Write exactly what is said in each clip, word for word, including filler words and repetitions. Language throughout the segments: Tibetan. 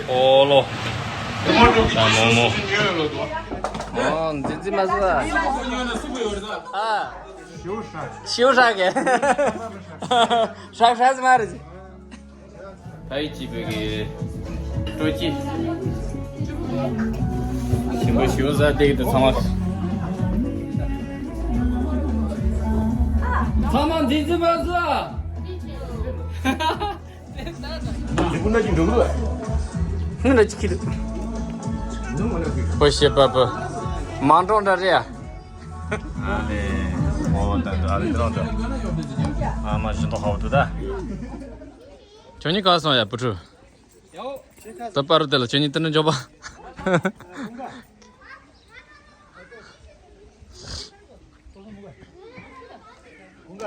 ཨོ་ལོ། ད་མོ་མོ། ཨོ་འཛིན་འཛིན་མ་བཟོ་ཨ། ཤིའུ་ཧྲ་གི། ཧྲ་ཧྲ་ཟི་མ་རེད། ད་ཡི་ཅི་བོད་ཀྱི་སྤྲོ་སྐྱིད། ཞིམ་པོ་ཞིའུ་ཟ་བསྡད་ཀྱི་འདུག་ཚང་མ། ཚང་མ་འཛིན་འཛིན་མ་བཟོ་ཨ། ལི་ཀུ་ན་ཅི་འགྲོ་གི་འདུག་སྔོན་ལ་ཅི་ཁྱི་འདུག་ཕོ་ཤེ་པ་པོ། མང་གྲོང་འདྲ་རེད་ཨ། ཨ་ལེ། ཨོ་ད་ད་ཨ་ལེ་ད་ད། ཨ་མ་ཤིན་ཏུ་ཧ་བ་འདུག་ད། ཁྱོད་གཉིས་ག་སོང་ཡ་བུ་ཕྲུག་ད་པ་རུ་དེ་ལ་ཁྱོད་གཉིས་དེ་འདྲ་འཇོག་པ།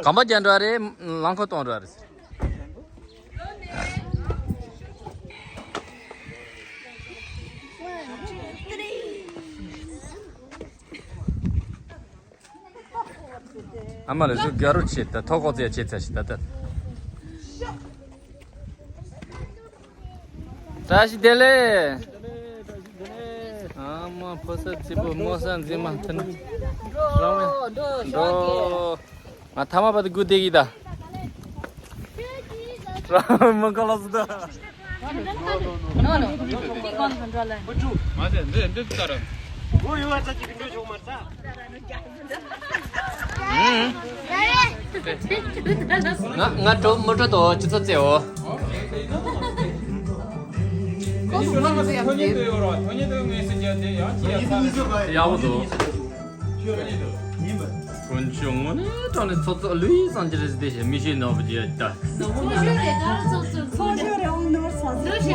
གམ་པ་རྒྱག་འགྲོ་རེད། རླངས་འཁོར་གཏོང་འགྲོ་རེད། ཨ་མ་ལ་གཟུགས་དགའ་རོགས་བྱེད་ད། ཐོག་ཁོག་ཙེ་ཡ་བྱེད་ཚར་ཞིག་ད་ད། བཀྲ་ཤིས་བདེ་ལེགས། ཨ་མ་ཕོ་ས་རྩེ་པོ་མོ་ས་འཛིན་མ་ཐུན། རང་མེད་འགྲོ། ང་ཐ་མ་བར་དུ་སྒུག་བསྡད་ཀྱི་ད། རང་མི་དགའ་ལ་སུ་ད། མ་ཟད་འདི་འདི་ལྟར། ང་ང་འགྲོ་མི་འགྲོ་དོ་ཅི་ཚོ་ཙེའོ། ཡག་པོ་འདུག་དཀོན་མཆོག་དངོས་གནས་དྲང་གནས་ཚོགས་གཙོ་ལུས་སངས་རྒྱས་རེད་ཟེར་དེ་ཞེས་མི་ཤེས་ནོར་བུ་རྒྱལ་ད།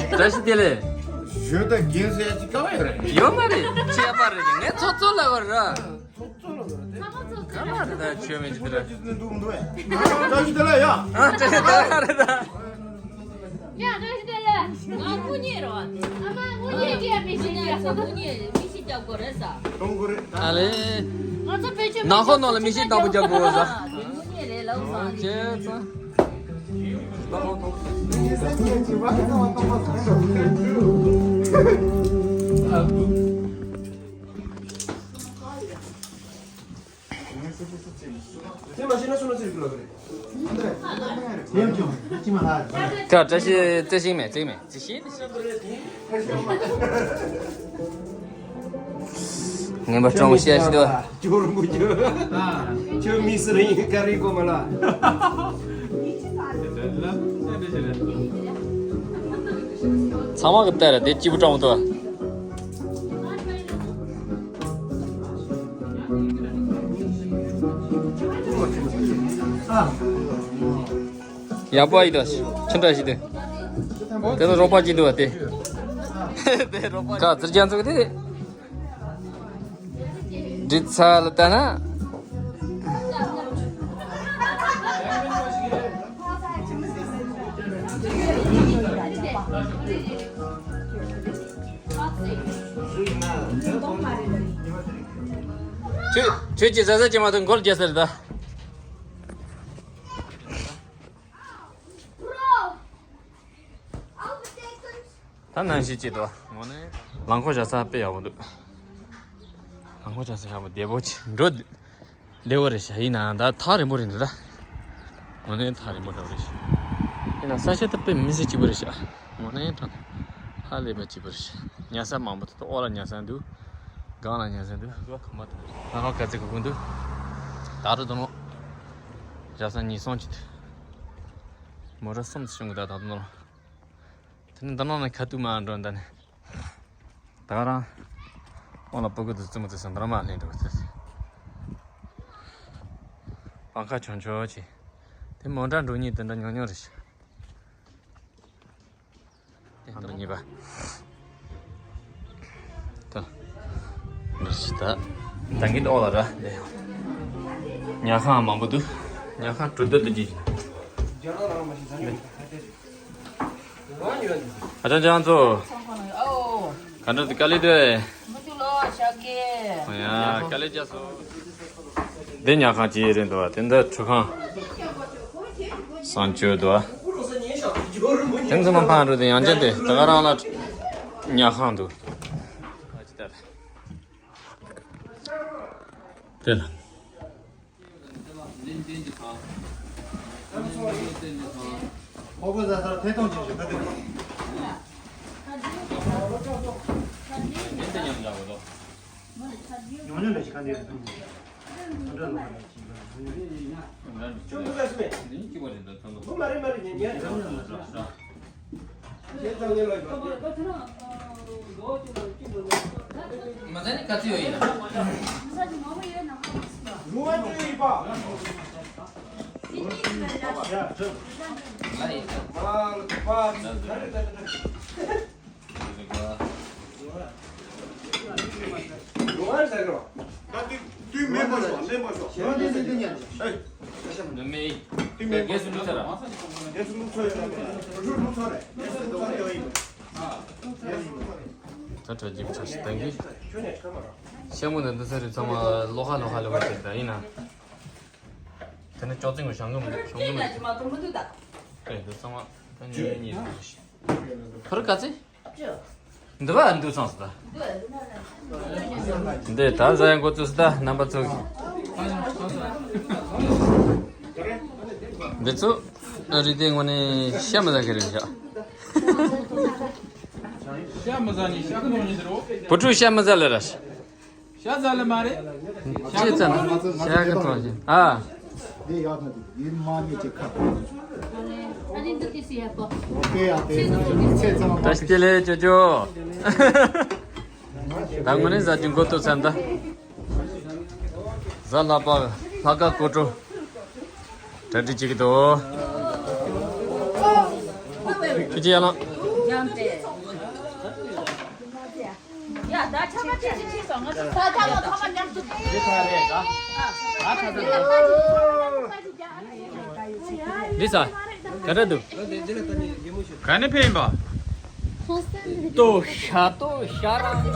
བཀྲ་ཤིས་བདེ་ལེགས། ཞོ་ད་རྒན་ཟེར་ཡ་ཅིག་དཀའ་བ་ཡོད་རེད། ཡོད་མ་རེད་ཆད་པ་རེད། ངས་ཚོགས་གཙོ་ལ་བར་ར། ཚོགས་གཙོ་ལ་བར་རེད། ཚོགས་གཙོ་ལ་བར་རེད། ད་ཆོས་མེད་ཅིག་རེད། འདུག་འདུག་ཨེ། བཀྲ་ཤིས་བདེ་ལེགས་ཡ། ཨ་བཀྲ་ཤིས་བདེ་ལེགས་རེད་ད། ཡ་བཀྲ་ཤིས་བདེ་ལེགས། ང་སྐུ་ཉིད་རོ། ཨ་མ་སྐུ་ཉིད་ཀྱིས་མི་ཤེས་ཀྱི་ཡ། སྐུ་ཉིད་མི་ཤེས་རྒྱག་དགོས་རེད་ས། གཏོང་དགོས་རེད། ཨ་ལེ། ང་ཚོ་བེད་སྤྱོད་ནང་ཁོ་ནང་ལ་མི་ཤེས་དང་པོ་རྒྱག་དགོས་ས། སྐུ་ཉིད་རེད་ལབ་སོང་། ཁྱེད་ཚོ། ཀ་བཀྲ་ཤིས་རྩེ་ཤིང་མེད་རྩེ་མེད་རྩེ་ཤིང་། ངན་པ་སྤྲང་བོ་བཤད་ཤི་དོ། ཅོ་རུ་མུ་ཅོ། ཅོ་མི་སི་རིང་ཀ་རི་གོ་མ་ལ། ཚང་མ་གི་ལྟ་ར་དེ་སྐྱིད་པོ་སྤྲང་བོ་དོ། ཡག་པོ་ཡིན་ད། ཆུ་འདྲ་ཞིག་འདུག་དེ་ཚོ་རོགས་པ་གཅིག་འདུག་བ་དེ། དེ་རོགས་པ། ཀ་ཙིར་རྒྱ་མཚོ་དེ། འདི་ཚ་ལ་ལྟ་ན། ཁྱོད་ཁྱོད་ཀྱིས་ཟ་ཟ་བྱེད་མ་ཐུབ་མགོ་རྒྱག་ཟེར་ད། ད་ནང་བཞིན་བྱེད་དོ། དངོས་གནས་རླངས་འཁོར་བཞག་ས་དཔེ་ཡག་པོ་འདུག་རླངས་འཁོར་བཞག་ས་ཡག་པོ་བདེ་པོ་ཆེ་འགྲོ། བདེ་པོ་རེད་ཤག་ཡིན་ནའང་ད་ཐག་རིང་པོ་རེད་འདུག་ད། དངོས་གནས་ཐག་རིང་པོ་འདྲ་པོ་རེད་ཤག་ཡིན་ན་ས་ཆ་ད་དཔེ་མི་སྲིད་སྐྱིད་པོ་རེད་ཤག་དངོས་གནས་དྲང་གནས་ཧ་ལས་པ་སྐྱིད་པོ་རེད་ཤག་ཉལ་ས་མང་པོ་འདུག་ད་འོག་ལ་ཉལ་ས་འདུག་སྒང་ལ་ཉལ་ས་འདུག་ལྷག་པར་ག་ཚོད་གི་དགོས་འདུག་ད་རུ་དུ་ནོ། བཞག་ས་གཉིས་གསུམ་ཅིག་འདུག་མོ་ར་གསུམ་ཙམ་བྱུང་གི་ད་ད་དུ་ནོ། དེ་ནས་འདི་ནང་ནས་ཁ་ཐུག་མར་འགྲོ་འདི་ནས། ད་ག་རང་། འོང་ལ་སྤུ་གུ་དུ་བཙུན་མོ་དུ་སོང་འདི་རང་མར་ལེན་འགྲོ་ཟེར། པང་ཁ་ཆུང་ཆུང་བྱས། དེ་མོ་འདྲ་འགྲོ་ཉིད་དེ་འདྲ་ཉུང་ཉུང་རེད་ཤག་དེ་འདྲ་གཉིས་པ། ད། འདི་ཞིག་ད། ད་གིན་འོག་ལ་ར་འདི། ཉལ་ཁང་མང་པོ་འདུག་ཉལ་ཁང་གྲུ་བདུན་དུ་གྱིས། ཨ་ཅག་ཅང་ཚོ། ག་འདྲ་འདུག་དཀའ་ལས་འདུག་ཨེ། ཡ་དཀའ་ལས་རྒྱག་སོང་། འདི་ཉལ་ཁང་ཅིག་རེད་འདུག་དེ་འདི་ཁྲུས་ཁང་། སང་བཅོས་དུ། དེ་ཚོ་མ་ཕང་རུ་དེ་ཡང་ཅན་དེ་ད་ག་རང་ལ་ཉ་ཁང་དུ། དེ་ལ། མ་ཟ་ནི་ག་ཚོད་ཡོད་ཡིན། ད་གྲ་རྒྱས་པ་ཆགས་ཤིག་བཏང་གི། ཤ་མོ་ནི་འདི་ཚོ་རེད་ཚང་མ་ལོ་ཁ་ལོ་ཁ་ལོ་ཁ་བྱས་ད་ཡིན་ན། དེ་ནི་ཅོག་ཙེ་ངོ་ཞང་གི་མི་འདུག་ཞང་གི་མི་འདུག་ཨེ་འདི་ཚང་མ་ད་ཉོས་ཉོས་ཉོས། ཕུར་ག་ཚེ། འདི་བ་འདུག་ཚང་སི་ད། འདི་ད་ཟ་ཡང་འགོ་བཙུགས་སི་ད་རྣམ་པ་ཚོ། འདི་ཚོ་རི་དེ་ངོ་ནས་ཤ་མི་ཟ་གི་རེད་ཤག་ཤ་མི་ཟ་ནི་ཤ་ཁ་ནོ་ནི་ཟེར་རོ། བུ་ཕྲུག་ཤ་མི་ཟ་ལེ་ར། ཤ་ཟ་ལེ་མ་རེད། ཅི་ཙམ་ཤ་གི་ཐོག་ཞིག་ཨ། འདི་ཡག་ཐོག་འདི་ཡིན་མ་ནི་ཅི་ཁ། ཨ་ནི་འདི་ཏི་སི་ཡ་པོ། ཨོ་ཀེ་ཡ་ཏེ་ཚེ་ཚང་མ་ད་ཤི་ལེ་ཅོ་ཅོ། ད་ངོ་ནས་ཟ་རྒྱུ་འགོ་ཐུག་ཚར་ད། ཟ་ལྷག་པ་ལྷག་དཀར་ཀོ་ཀྲོ། གྲ་སྒྲིག་བྱེད་ཀྱི་འདུག་ཁྱོད་ཀྱི་ཡ་ལང་། ཡ་ད་ཆ་མ་ཆེ་ཆེ་ཆེ་སོང་ང་ཚོ་ས་ཆ་ལ་ཐོག་མ་མཉམ་དུ་དེ་ད་རེད་ད། ཨ་ད་ད་ད། འདི་ས། ག་འདྲ་འདུག་ག་ནས་ཕེབས་ཡིན་པ། ཏོ་ཤ་ཏོ་ཤ་ར།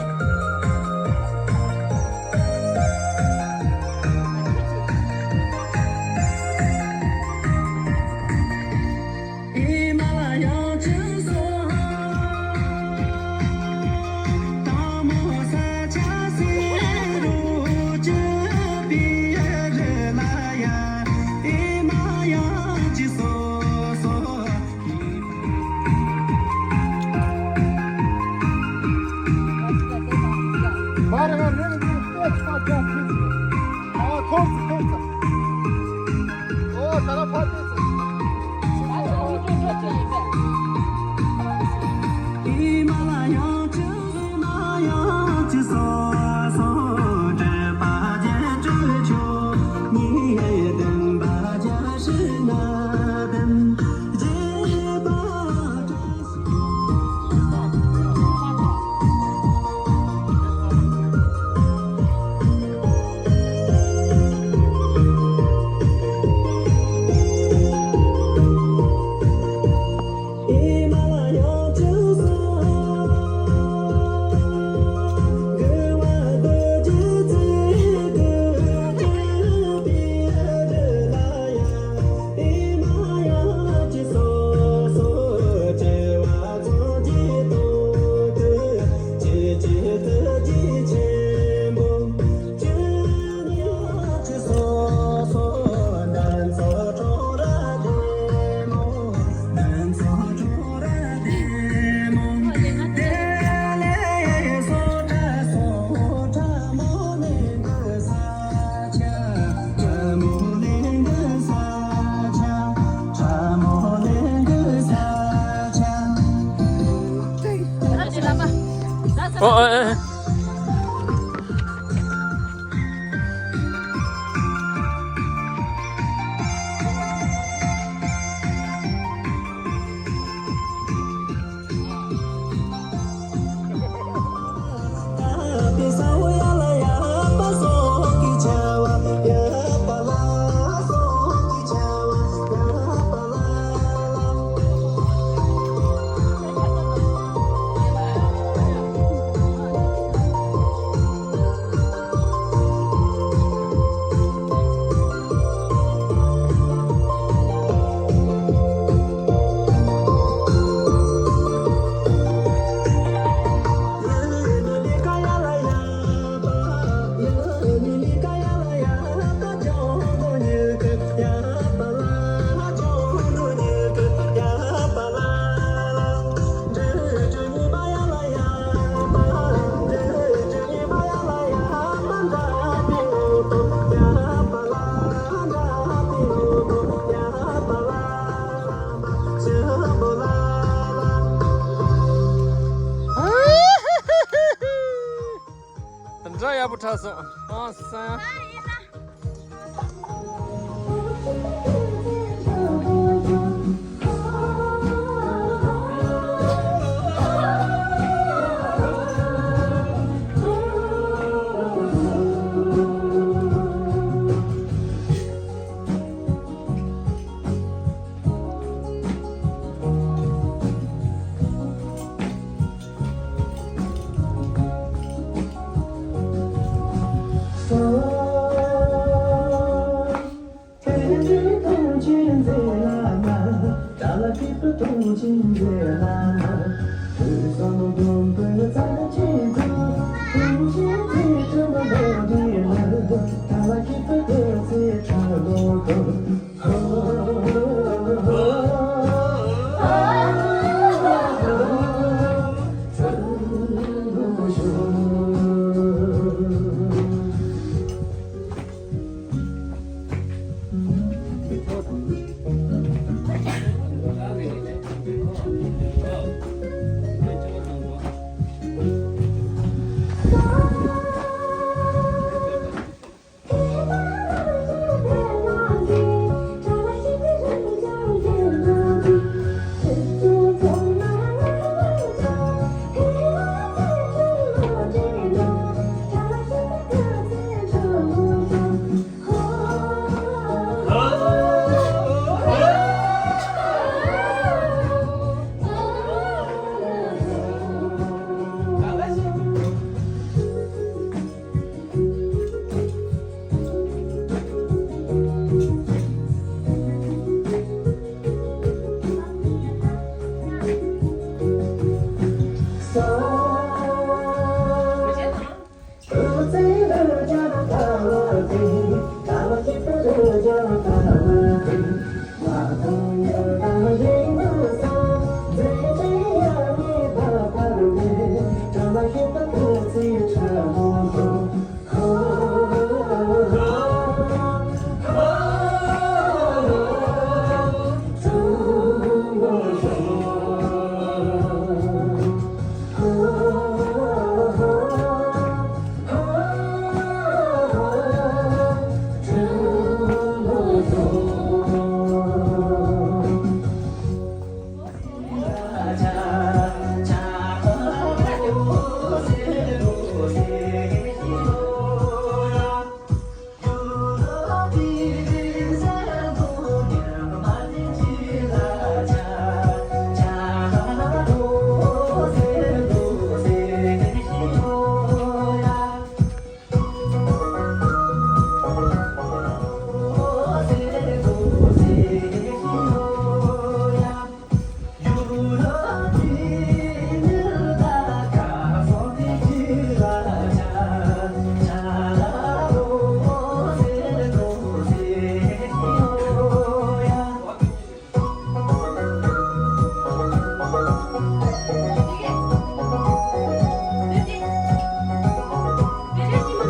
ཨོ་ཨེ་ཨེ། ཨོ་སང་།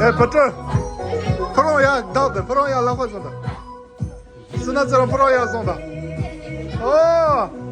ཨེ་ཕ་ཏྲ། ཕ་རོང་ཡ་བདག་དང་ཕ་རོང་ཡ་ལག་པ་བཟུང་དང་། སུ་ན་ཚེ་རང་ཕ་རོང་ཡ་བཟུང་དང་། ཨོ།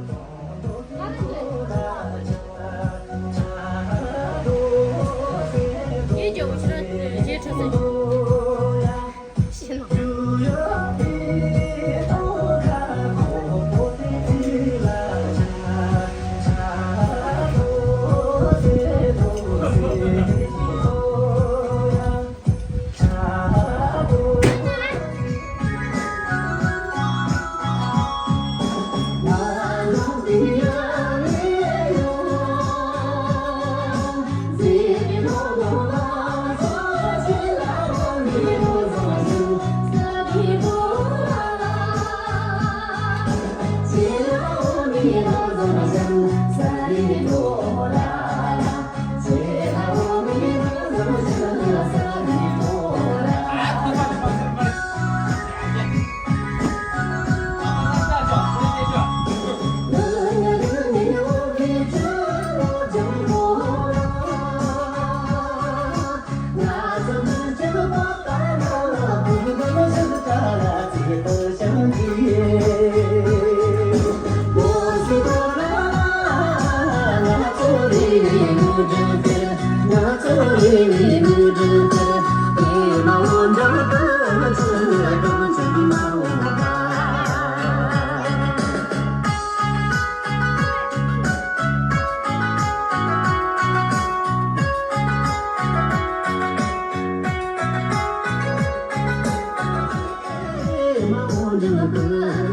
ཡ།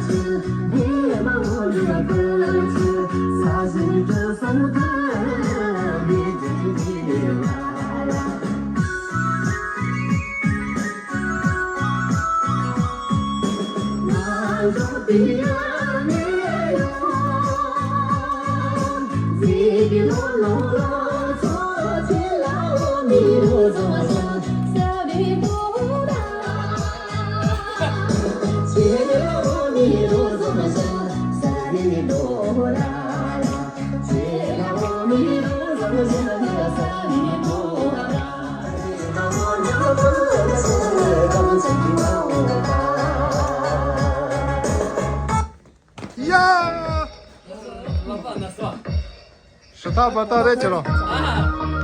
ཧྲི་ཐག་པ་ཐག་རེད་ཁྱེད་རང་།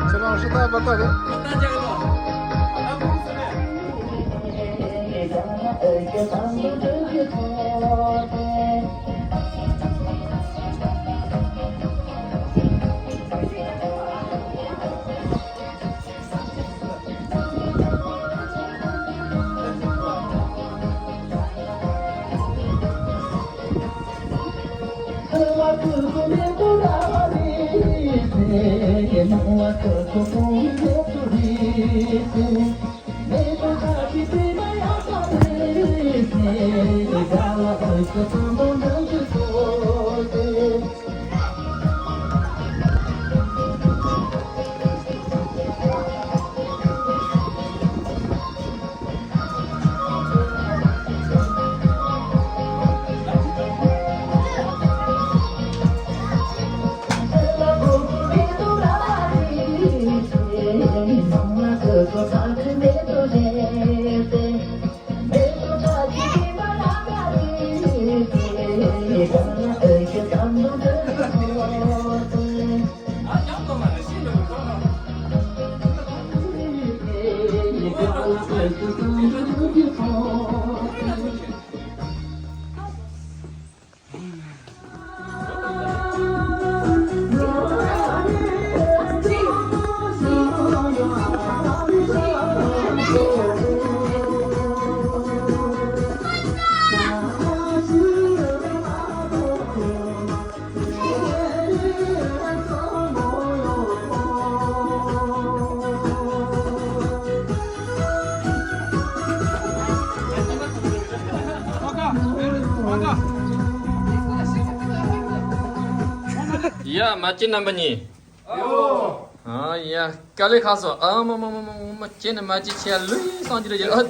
ཁྱེད་རང་ཧྲི་ཐག་པ་ཐག་རེད། ཡ། མ་གཅིག་རྣམ་པ་གཉིས། ཨ་ཡ། དཀའ་ལས་ཁག་སོང་། ཨ་མ་མ་མ་མ་མ། ཁྱེད་ནི་མ་གཅིག་ཆེ་ལུས་སང་གཅིག་རེད། ཨ་ད།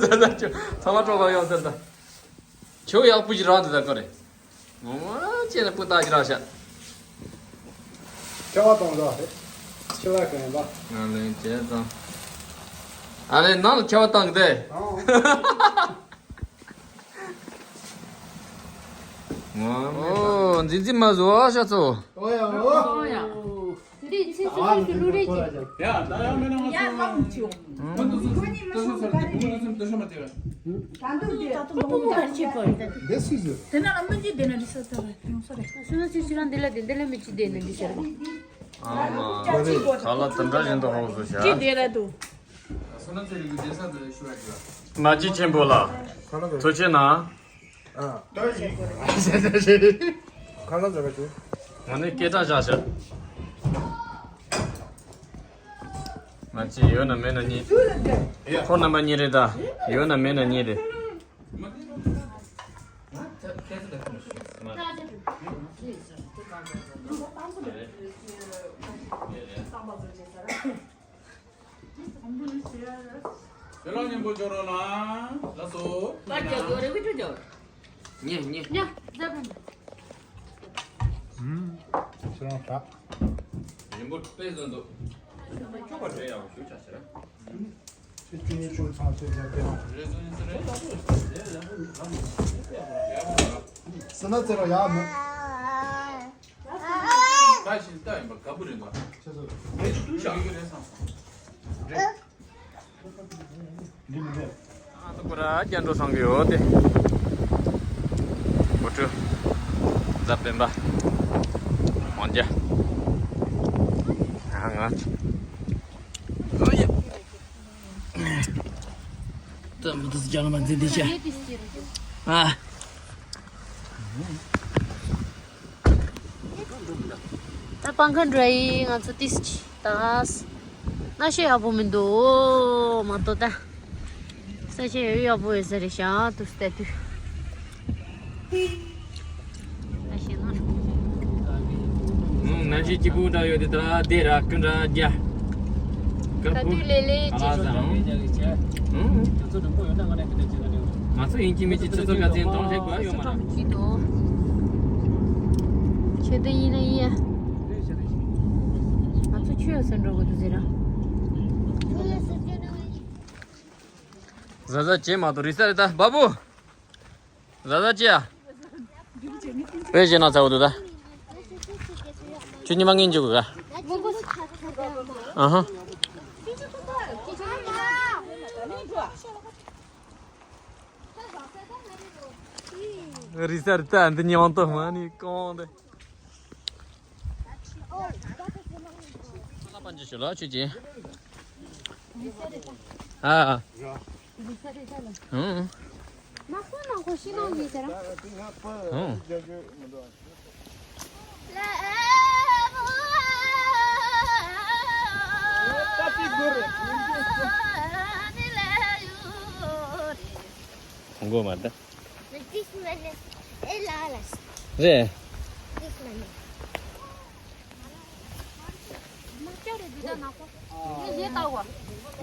ཟེར་ད་ཁྱོད་ཚང་མ་སྤྲོ་བ་ཡོད་ཟེར་ད། ཁྱོད་ཡག་པོ་ཞིག་རག་འདུག་ད་ཀོ་རེད། ངོ་མ་ཁྱེད་ནི་སྤུ་དག་ཞིག་རག་ཤག་ཁྱེད་བ་གཏོང་རོགས་རེད། ཁྱེད་ལ་གན་པ། ང་ལན་བྱས་ཙང་། ཨ་ལེ་ནང་ལ་ཁྱེད་བ་བཏང་གི་དེ། ཨོ། ངོ་མ། ཨོ། འཛིན་འཛིན་མ་བཟོ་ཨ་ཤ་ཚོ། ཨོ་ཡ་ཨོ། འདི་ཚེ་སྲོག་ཤིག་ཏུ་བླུག་རེས་ཀྱི། ཡ་ད་ཡང་མེད་ན་ང་ཚོ་ཡ་ལམ་ཆེའོ། ཁོ་ནི་མ་ཤོང་ག་རེ་རེད། ད་དུང་འདི་ད་དུང་མང་པོ་ག་རེ་བྱེད་པ་རེད། ད་དེ་སུས་ཟེར། དེ་ན་ཨ་མ་ཅི་དེ་ན་རི་ས་ད་རེད། ཡོང་ས་རེད། སོ་ན་ཅི་ཅི་རང་འདི་ལ་དེ་འདི་ལ་མི་ཅི་དེ་ན་འདི་ཟེར་བ། ཨ་མ། ཁ་ལག་དེ་འདྲ་བཞིན་དུ་ཧོ་བཟོ་བྱ། ཅི་དེ་རེད་འདུག་མ་གཅིག་ཆེན་པོ་ལ་ཐུགས་རྗེ་གནང་། ཨ། ཁ་ལག་ཟ་ག་ཞུ། ང་ནི་སྐད་གྲགས་བཞག་བཞག་མ་གཅིག་ཡོད་ན་མེད་ན་གཉིས། ཁོ་རྣམ་པ་གཉིས་རེད་ད། ཡོད་ན་མེད་ན་གཉིས་རེད། ཁྱེད་རང་མཉམ་པོ་འཇོག་རོགས་གནང་། ལགས་སོ། པར་རྒྱག་དགོས་རེད། བི་ཀྲུ་འཇོག་ཉེ་ཉེ། ཉ། ཟ་བུ། ཁྱེད་རང་ད། རིན་པོ་དཔེ་བཟོ་འདུག་ཁྱོད་པར་རེད་ཡག་ཞུ་ཆ་ཤེས། ཁྱེད་ཁྱོད་ཉིད་ཆོས་ཚང་ཚོད་རྒྱབ་རྒྱབ། རེད་བཟོ་ཡིན་ཟེར་རེད། སེ་ན་ཙེ་རོ་ཡག་མོ། ད་ཤིང་རྟ་ཡིན་པ་ག་བུ་རེད་པ། ཁྱེད་ཚོ་བེད་སྤྱོད་ཏུ་བཞག་ཡོད་རེད་བསམ་སོང་། རེད། འདི་མི་འདྲ། ཨ་ཏུ་ཀུ་ར་རྒྱ་འགྲོ་སང་གི་ཡོད་དེ། འགོ་ཁྲུ། རྫ་པན་པ། མོན་རྒྱ། ཨ་ང་། ཨོ་ཡ། ཙམ་དུ་སུ་ཅང་མ་འཛིན་དེ་ཤ། ཨ། ད་སྤང་ཁ་འགྲོ་ཡི་ང་ཚོ་ཏིས་ཅི་ད། གནམ་གཤིས་ཡག་པོ་མི་འདུག་མ་གཏོགས་ད། ས་ཆ་ཡོད་ཡག་པོ་ཡོད་ས་རེད་ཤག་དུ་སྟེ་དུས། ང་ཤེས་ན། ནང་བཞིན་སྐྱིད་པོ་འདྲ་ཡོད་དེ་ད་དེ་ར་ཀུན་ར་རྒྱ། ད་དུས་ལེ་ལེ་ཅི་ཨ་ཟ་ཧང་། ཧུང་། ང་ཚོ་ཡིན་གཅིག་མིན་གཅིག་ཆུ་ཚོད་ག་ཚོད་གཏོང་ཤེས་དགོས་ཡོད་མ་རེད། ཆེད་དུ་ཡིན་ན་ཡིན་ཡ། ང་ཚོ་ཆུ་ཡོད་ས་འགྲོ་དགོས་འདུག་ཟེར་ར། ཟ་ཟ་བྱེད་མ་གཏོགས་རི་ས་རི་ད་བ་བུ། ཟ་ཟ་ཅི་ཡ། དཔེ་བྱེད་ན་ཚ་བོ་འདུག་ད། ཁྱོད་ཉི་མ་ངན་འཇུག་ག་ཨ་ཧ། རི་ས་རི་ད་འདི་ཉི་མ་ཏོ་མ་ནི་གོང་དེ། ལ་པན་ཅི་ཞུ་ལ་ཆུ་ཅི། ཨ། ཨ། ཧུང་། ནག་པོ་ནག་པོ་ཤི་ནང་ཡིན་ཟེར། ཧུང་། ཐོང་གོ་མ་ད། རེད།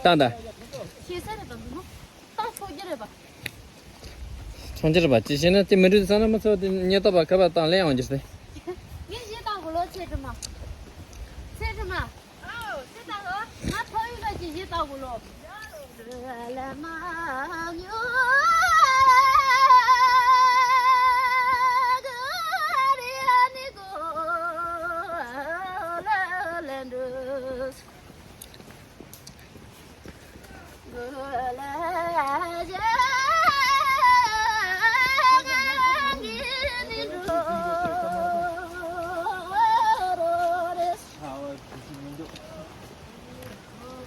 ཏང་ད། ཆོང་ཅི་རེད་པ། ཅི་ཤེས་ན་དེ་མི་འགྲུལ་ས་ན་མི་ཚོ་དེ་ཉེ་ཏོ་བ་ཁ་པ་དང་ལེན་ཡོང་རྒྱུ་སྟེ། ངས་ཞེ་ལྟ་གོ་ལོ་ཚེ་སྒྲོལ་མ། ཚེ་སྒྲོལ་མ། ཨའོ་ཚེ་ལྟ་གོ། ང་ཕ་ཡུལ་ལ་ཅི་ཞེ་ལྟ་གོ་ལོ།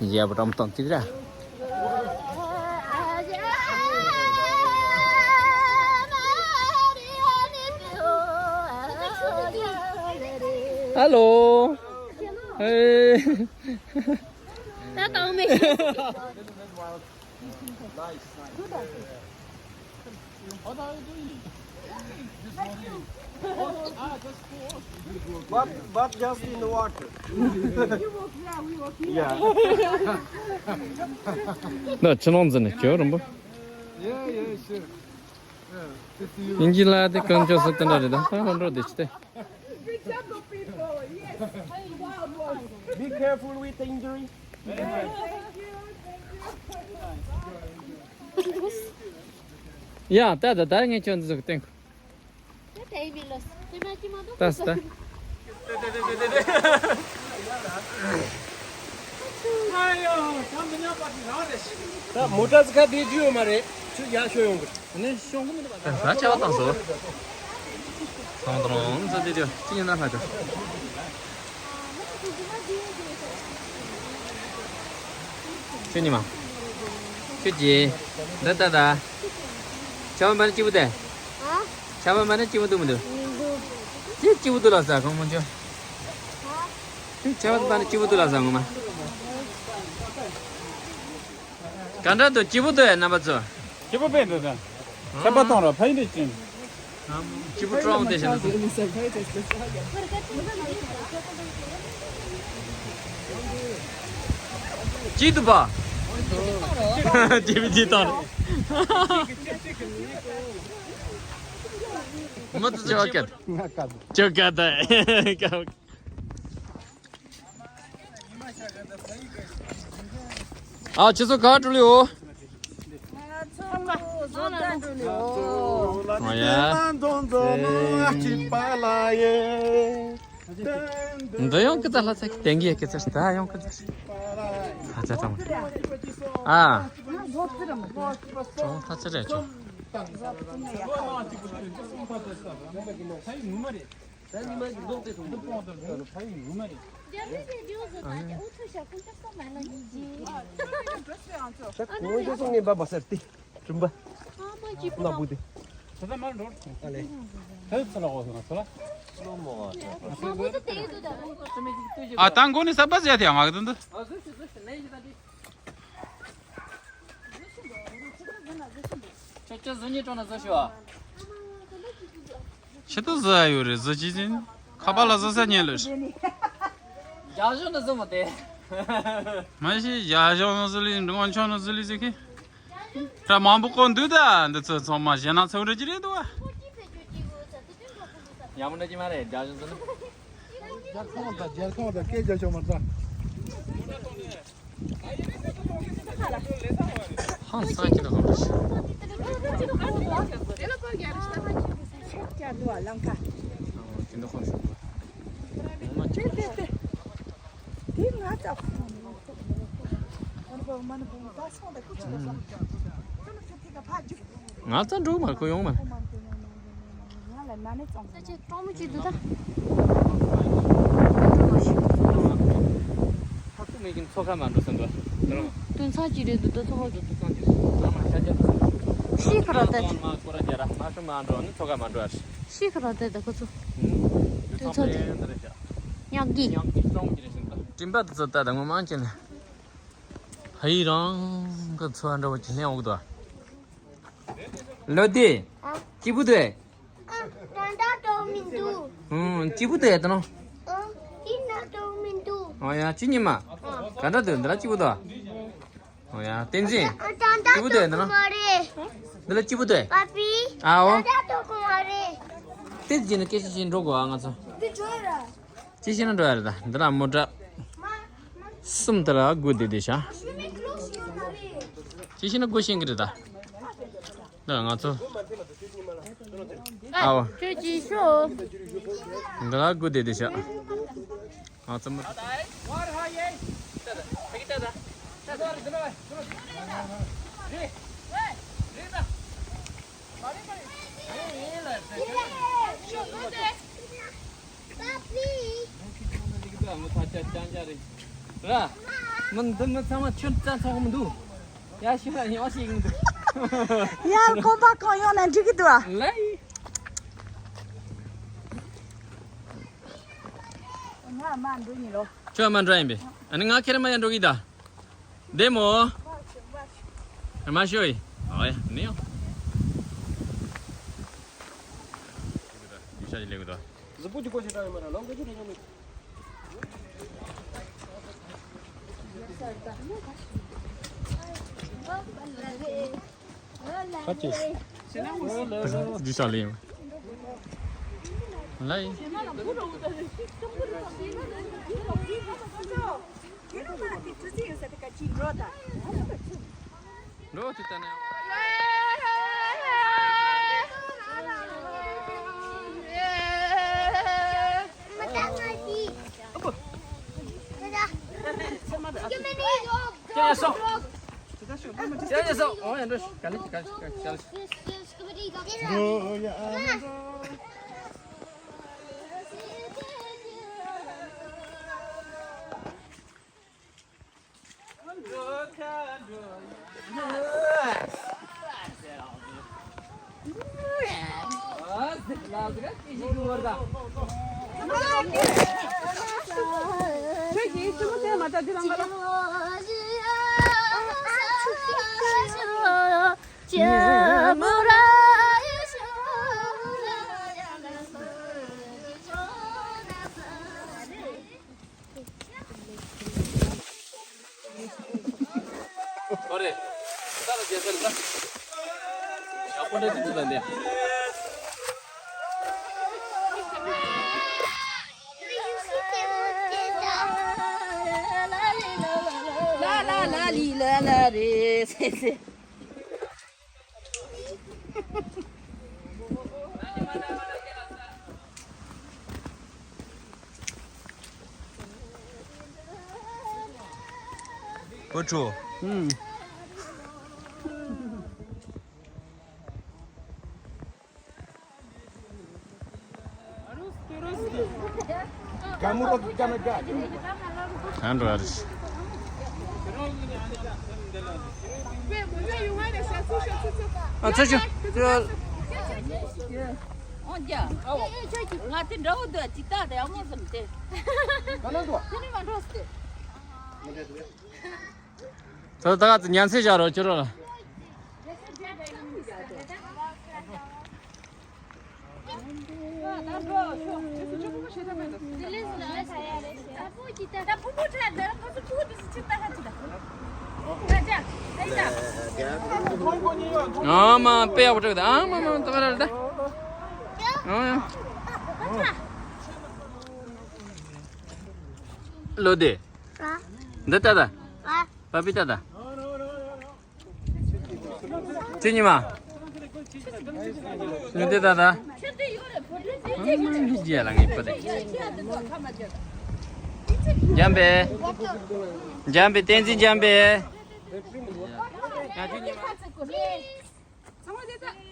ཡ་བྲམ་ཏང་ཏིག་ར། ཧ་ལོ། ཧེ། ད་དང་མེད། Nice, nice. What are you doing? Just walking. Ah, just walk. But, but just in the water. You walk there, we walk here. Yeah. ན་ཕྱི་ནང་འཛིན་ནས་ཁྱོད་རིན་པོ། Yeah, yeah, sure. Yeah, fifty euro. ཡིན་གྱི་ལ་དེ་གང་ཅོག་སུ་དེ་འདྲ་རེད་ད་ད་ཧོན་འགྲོ་དེ་ཅི་སྟེ། Be careful, people. Yes. Wild boars. Be careful with the injury. Thank you. Thank you. ཡ་ད་ད་ད་ངས་ཁྱོད་འདི་ཚོ་གི་སྟེང་། ད་ད། ད་མོ་ཊ་ཟི་ཁ་དེ་རྒྱུ་ཡོད་མ་རེད། ཁྱོད་ཡར་ཤོག་ཡོང་གི། ད་ཆ་བ་བཏང་སོ། ཐོང་ཐོང་ཙི་ཙི་ཙི་ཅི་ཡིན་ན་ལྷ་ཅོ། ཁྱོད་ཉི་མ། ཁྱོད་ཀྱིས། འདི་ལྟ་ད། ཆ་བ་མ་ནི་སྐྱིད་པོ་དེ། ཨ། ཆ་བ་མ་ནི་སྐྱིད་པོ་འདུག་མི་འདུག་མི་འདུག་ཅི་སྐྱིད་པོ་འདུག་ལ་ཟ་གང་མོ་ཅོ། ཨ། ཁྱོད་ཆ་བ་མ་ནི་སྐྱིད་པོ་འདུག་ལ་ཟ་ངོ་མ། ག་འདྲ་འདུག་སྐྱིད་པོ་འདུག་ཨེ་རྣམ་པ་ཚོ། སྐྱིད་པོ་དཔེ་འདུག་ད། ཚན་པ་གཏོང་ར་ཕ་ཡིན་དེ་ཅན། སྐྱིད་པོ་སྤྲོ་བ་དེ་བཞིན་དུ། སྐྱིད་འདུག་པ། སྐྱིད་པོ་སྐྱིད་གཏོང་ར། མ་ཚོ་ཆེ་བ་སྐད། ང་དཀའ་འདུག་ཆེ་བ་སྐད་ད། ཨ་ཁྱེད་ཚོ་ག་འགྲོ་ལེ་འོ། ང་ཚོ་བཟོ་ལྟ་འགྲོ་ལེ་འོ། ཨོ་ཡ། འདི་ཡང་སྐད་ཆ་ལྷ་ཚེ་དེང་གི་སྐད་ཆ་ད་ཡང་སྐད་ཆ་ལྷ་ཚེ་ཙམ། ཨ། ཙོང་ལྷ་ཚེ་རེད་ཆོ། ད་ཉི་མ་གི་མདོག་དེ་མཐོང་གི་འདུག་ཕ་ཡི་ངུ་མ་རེད། ད་གོང་ཁྱོད་སོང་ངས་འབབ་པ་ཟེར་ཏེ། སྤྲིན་པ། ནག་པོ་དེ། ཨ་ད་མགོ་ནས་ས་པ་ཟེར་ཡ་དེ་ཡང་མ་གི་དོན་དུ། ཁྱོད་ཁྱོད་བཟོ་ཉེས་སྤྲོ་ན་བཟོ་ཤི་བ། ཆི་ཏུ་བཟོ་ཡ་ཡོད་རེད། བཟོ་ཅི་ཅིན་ཁ་པར་ལ་བཟོ་ས་ཉན་ལོས། རྒྱ་གཞུང་ནས་བཟོ་མ་དེ། མ་གཞི་རྒྱ་གཞུང་ནས་བཟོ་ལི་འབྲི་གོང་ཆོག་ནས་བཟོ་ལི་ཟེར་གི། ད་མང་པོ་གོ་འདུག་ད་འདི་ཚོ་ཚང་མ་གཞན་ན་ཚོགས་འདྲ་ཅི་རེད་འདུག་བ། ཡག་མོ་འདྲ་ཅི་མ་རེད་རྒྱ་གཞུང་བཟོ་ན། རྒྱལ་ཁང་དང་རྒྱལ་ཁང་དང་སྐད་རྒྱག་ཆོག་མ་རེད་ད། ཧང་སང་ཁྱི་ལ་ཧོ་རེ་ཤི། ང་ཚ་འགྲོ་མ་ཁོ་ཡོང་མ། ས་ཆ་གྲོག་མོ་ཅིག་འདུག་ད། ཧ་ཀུ་མེ་གིན་ཚོ་ཁ་མ་འགྲོ་སོང་གོ། དོན་ཚང་ཅིག་རེད་འདུག་ད་ཚོ་ཁ་གི། དོན་ཚང་ཅིག་རེད། ང་མ་ཤ་རྒྱབ་སོང་། ཤི་ཁ་ར་ཏེ། མ་ཀོ་ར་རྒྱ་ར་མ་ཤོ་མ་འགྲོ་ནི་ཚོ་ཁ་མ་འགྲོ་ཨ། ཤི་ཁ་ར་ཏེ་ད་ཁོ་ཚོ། དོན་ཚང་ཅིག་ཉག་གི། སྤྲིན་པ་དུ་ཚོ་ད་ད་ངོ་མ་ཅན་ལ། ཧ་ཡི་རང་གི་ཚོ་འདྲ་བོ་ཅིག་ལེན་འོག་ཏུ། ལོ་དེ། ཨ། སྐྱིད་པོ་དེ། ཨ། ད་ད་དོ་མི་འདུག་ཨང་། སྐྱིད་པོ་དེ་ད་ནོ། ཨ། ཅི་ན་དོ་མི་འདུག་ཨ་ཡ་ཅི་ཉི་མ། ཨ། ག་འདྲ་དེ་འདི་ལ་སྐྱིད་པོ་དོ། ཨ་ཡ་བསྟན་འཛིན། ཨ། ད་ད་སྐྱིད་པོ་དེ་ད་ནོ། མ་རེད། འདི་ལ་སྐྱིད་པོ་དེ། པ་པི། ཨ་འོ། ད་ད་དོ་གོ་མ་རེད། དེ་རྗེས་ནས་སྐད་ཆ་བཤད་འགྲོ་དགོས་ཨ་ང་ཚོ། འདི་འགྲོ་ཡ་ར། ཅི་ཤེས་ན་འགྲོ་ཡ་རེད་ད། འདི་ལ་མོ་ཊ་གསུམ་དེ་ལ་སྒུག་བསྡད་བསྡད་ཤག་ཅི་ཤེས་ན་སྒུག་ཤེས་ཀྱི་རེད་ད། འདི་ལ་ང་ཚོ། ཨའོ། ཁྱོད་ཅི་ཤོག་འདི་ལ་སྒུག་བསྡད་བསྡད་ཤག་ང་ཚོ་མོ་ཊ། ར། མི་འདི་མི་ཚང་མ་ཁྱོད་རྩ་ཚང་མི་འདུག་ཡ་ཤི་བ་ཡང་ཤི་གི་འདུག་ཡར་གོམ་པ་གང་ཡོང་ན་འགྲིག་གི་འདུག་ཨ། ལའི། ང་མ་འགྲོ་ཡིན་ལོ། ཁྱོད་མ་འགྲོ་ཡིན་པས། ཨ་ནི་ང་ཁྱེད་རང་མ་ཡང་འགྲོ་གི་ད། བདེ་མོ། མ་ཤོད་ཡིན། ཨ་ཡ་ནི་ཡང་། ཡུ་ཤ་ཡི་ལེགས་འདུག་གཟི་བོ་གི་གོ་ཤེས་གྲངས་ཡོད་མ་རེད་ལོ་འགའ་ཅི་རེད་ཡོང་མི། ཁ་ཅིག་རྒྱུ་ཆ་ལེན་ཡོང་། ལའི། འགྲོ་དེ་ལྟ་ན། ཡ་ཡ་སོ། ཡ་ཡ་སོ། འོ་ཡ་འགྲོ་ག་ལེ་ག་ལེ་ག་ལེ། འགྲོ་ཡ་ཨ་འགྲོ། ཨོ་རེད། ད་ལ་རྒྱལ་སར་ད། ཡག་པོ་འདྲ་ཅིག་འདུག་ད་འདི། ལ་ལ་ལ་ལི་ལ་ལ་རེད་ཟེར་ཟེར། བུ་ཕྲུག་གང་འགྲོ་ཡ་རེད། ཨ་ཚུར་ཤོག་ཨོ་ཀྱ། ང་དེ་འདྲ་བོ་འདུག་ཅི་ལྟ་དེ་ཡག་མོ་ཟིན་ཏེ། ག་ལ་འདུག་དེ་ནི་མ་འགྲོ་སྟེ། ད་ད་ག་ཚོད་ཉན་ཚད་བཞག་རོགས་ཁྱོད་རོགས་ལ། ཨ་མ་དཔེ་ཡག་པོ་སྤྲད་ད། ཨ་མ་མ་ད་ག་ར་ད། ཨ་ཡ། ལོ་དེ། འདི་ལྟ་ད། པ་པི་ལྟ་ད། ཁྱེད་གཉིས་མ། ལུས་འདི་ལྟ་ད། འདི་རྒྱལ་ལ་ངེས་པ་དེ། འཇམ་པའི། འཇམ་པའི་བསྟན་འཛིན་འཇམ་པའི། ཚང་མ་བྱས་ཙང་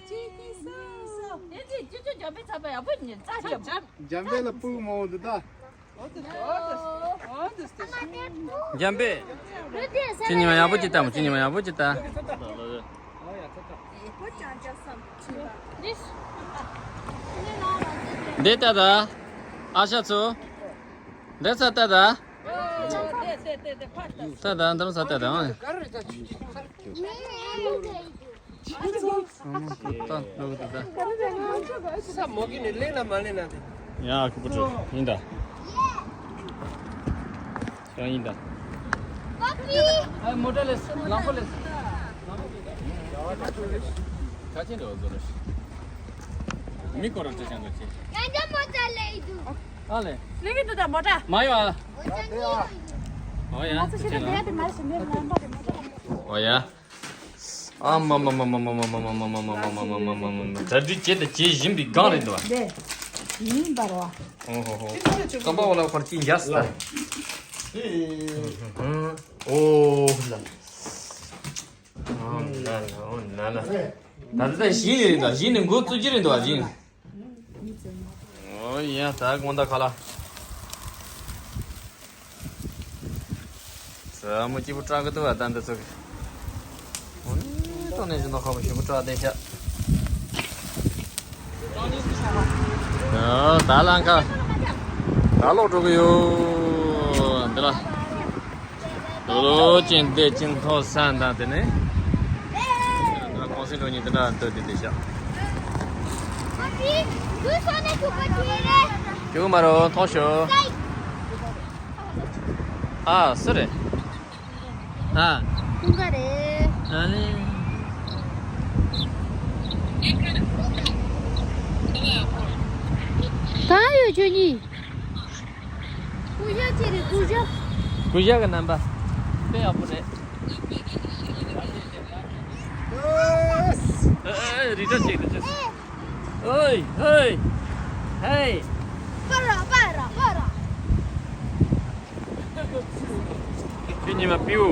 གཅིག་གཉིས་གསུམ། དེ་ཚེ་ཅི་ཅི་འཇམ་པའི་ཚ་པ་ཡག་པོ་ཉིན་རྩ་ཆེ་བ། འཇམ་པའི་ལ་སྤུ་མོ་འདི་ད། འཇམ་པའི། ཁྱེད་ཉི་མ་ཡག་པོ་ཅིག་ལྟ་མོ། ཁྱེད་ཉི་མ་ཡག་པོ་ཅིག་ལྟ། འདི་ལྟ་ད། ཨ་ཤ་ཚོ། འདི་ཚ་ལྟ་ད། ལྟ་ད་འདི་ཚ་ལྟ་ད། ཨང་། ད་ལོག་ད་ད། ས་མོ་གི་ནི་ལེན་ལ་མ་ལེན་ན་དེ། ཡ་ཁུ་པུ་ཏྲུ་ཡིན་ད། ཡང་ཡིན་ད། ཨ་མོ་ཊ་ལས་ལམ་ཁོ་ལས། ག་ཅན་འདྲ་བཟོ་རེད། མི་ཀོ་ར་ཅི་ཅན་འདྲ་ཅི། ང་ཚོ་མོ་ཊ་ལས་འདུག་ཨ་ལས། ལས་ཀྱི་འདུག་ད་མོ་ཊ། མ་ཡོ་ཨ། མོ་ཊ་ནི་ཡོད། ཨོ་ཡ། ང་ཚོ་ཤི་ད་དེ་ཡ་དེ་མ་ཤི་འདི་ལམ་པ་དེ་མོ་ཊ། ཨོ་ཡ། ཨ་མ་མ་མ། ད་འདི་བྱེད་དང་བྱེད་བཞིན་པའི་སྒང་རེད་འདུག་བ། འདི་ཡིན་པར་བ། ཨོ་ཧོ་ཧོ། ཀམ་པ་བ་ལ་ཁོར་ཅི་འཇགས་ད། ཨོ་ལ། ཨོ་ལ་ལ་ཨོ་ལ་ལ། ད་ལྟ་ད་གཞི་ནས་རེད་འདུག་གཞི་ནས་འགོ་བཙུགས་ཀྱི་རེད་འདུག་བ་གཞི་ནས། ཨོ་ཡ་ད་དགོང་དག་ཁ་ལ། ས་མོ་སྐྱིད་པོ་བཀྲ་གི་འདུག་བ་ད་འདི་ཚོ་གི། ཨོ་ནི་ཏོ་ནས་བཞིན་དུ་ཁ་པོ་ཞིམ་པོ་བཀྲ་བསྡད་ཤག་ཨོ་ད་ལང་ཁ། ད་ལོག་འགྲོ་གི་ཡོད་འདི་ལ། ལོ་ལོ་ཅན་བསྡད་ཅིང་ཐོག་ས་འདང་དེ་ནས། ང་གོང་སེང་འགྲོ་ཉིན་དེ་འདྲ་འདོད་དེ་དེ་ཤག་ཁྱུག་མ་རོ་ཐོང་ཤོ། ཨ་སུ་རེད། ཨ། ཀུན་དགའ་རེད། ཨ་ལེ། གང་ཡོད་ཁྱོད་གཉིས། ཀུ་ཤ་ཅི་རེད་ཀུ་ཤ། ཀུ་ཤ་གི་རྣམ་པ། དཔེ་ཡག་པོ་རེད། ཨེ་ཨེ་རི་ཁྲོད་ཅིག་རེད་ཅིག་ཨོའི་ཧོའི། ཧེ། པ་ར་པ་ར་པ་ར། ཁྱོད་ཉི་མ་པིའུ།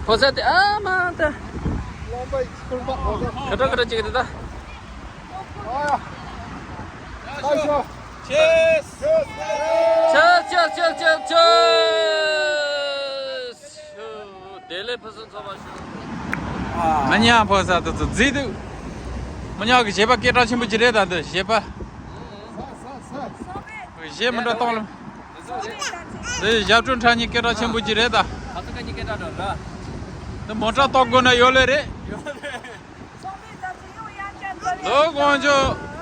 ཕོ་ས་དེ་ཨ་མ་ད། ཁ་ཁྲ་ཁ་ཁྲ་ཅིག་རེད་ད། Cheers! Cheers, cheers, cheers, cheers, cheers! བདེ་ལེགས་ཕུན་སུམ་ཚོགས་པ་ཞུ། མི་ཉག་ཕོ་ས་དེ་ཚོ་བརྫིས་འདུག་མི་ཉག་གི་བཞེས་པ་སྐད་གྲགས་ཆེན་པོ་ཅིག་རེད་ད་འདི་བཞེས་པ། བཞེས་མི་འགྲོ་གཏོང་ལ། འདི་ཞབས་བྲོ་འཁྲབ་མཁན་སྐད་གྲགས་ཆེན་པོ་ཅིག་རེད་ད། འདི་མོ་ཊ་གཏོང་དགོས་ན་ཡོད་ལེ་རེད། ལོ་དཀོན་མཆོག